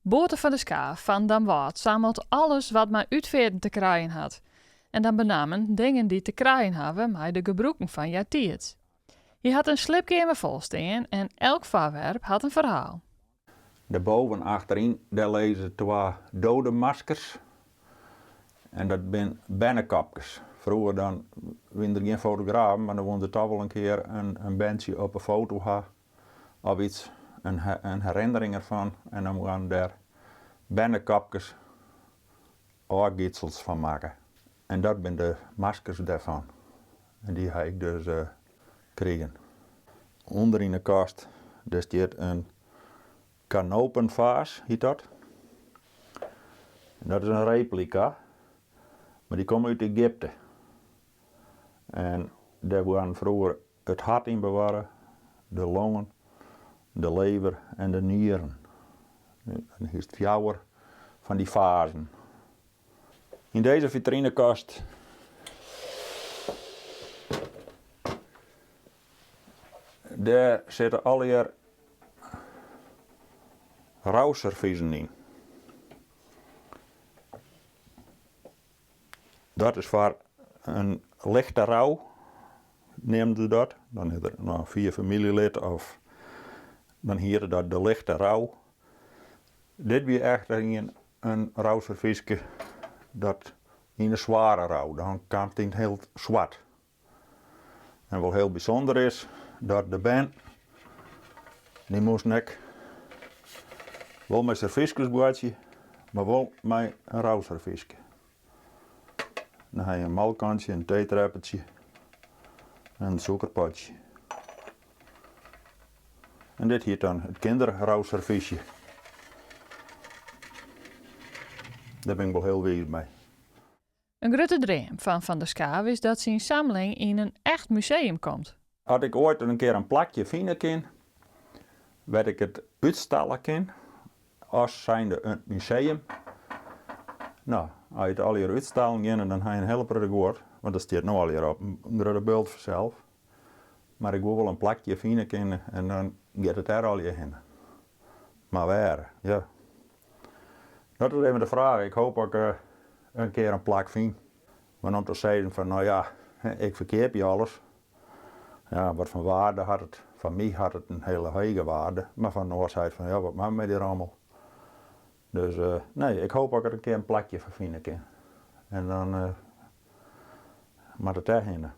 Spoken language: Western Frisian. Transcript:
Boate van der Schaaf fan Damwâld sammelt alles wat mei útfearten te krijen hat. En dan benammen dingen dy't te krijen hawwe mei de gebrûken fan eartiids. Hy hat in sliepkeamer fol stean en elk foarwerp hat in ferhaal. Dêrboven achteryn dêr lizze twa dodemaskers en dat bin bernekopkes. Froeger dan wiene der gjin fotografen, mar dan woene se toch wol in kear in berntsje op 'e foto ha of iets, in herinnering erfan en dan waarden dêr bernekopkes ôfgietsels fan makke. En dat binne de maskers dêrfan. En dy ha ik dus krigen. Under yn 'e kast dêr stiet in kanopenfaas, hjit dat. En dat is in replika, mar dy komme út Egypte. En dêr waarden froeger it hart yn bewarre, de longen, de lever en de nieren. Dan hiest fjouwer fan dy fazen. Yn dizze fitrinekast dêr sitte allegear rouservizen yn. Dat is foar in lichte rou, neamden se dat. Dan is der no fier famyljelid of dan hiette dat de lichte rou. Dit wie echt ien in rouservyske dat yn de sware rou, dan kaam it yn it hiel swart. En wol hiel bysûnder is dat de bern dy moasten ek wol mei servyskes boartsje, mar wol mei in rouservyske. Dan ha je in molkkantsje, in teetreppeltsje en in sûkerpotsje. En dit hjit dan it kinderrouservysje. Dêr bin ik wol hiel wiis mei. In grutte dream fan Van der Schaaf is dat syn samling yn in echt museum komt. As ik oait in kear in plakje fine kin wêr't ik it útstalle kin, as zijnde in museum, no, as je it allegear útstallen geane, dan ha je in hiele protte guod, want dat stiet no allegear op in grutte bult fansels. Mar ik woe wol in plakje fine kinne en dan giet it dêr allegear hinne. Mar wêr? Ja. Dat is even de fraach. Ik hoop dat ik in kear in plak fyn. Want om te sizzen fan no ja, ik ferkeapje alles. Ja, wat foar waarde hat it? Foar my hat it in hiele hege waarde. Mar foar in oar seit fan ja, wat moat mei dy rommel? Dus nee, ik hoop dat ik der in kear in plakje foar fine kin. En dan moat it dêr hinne.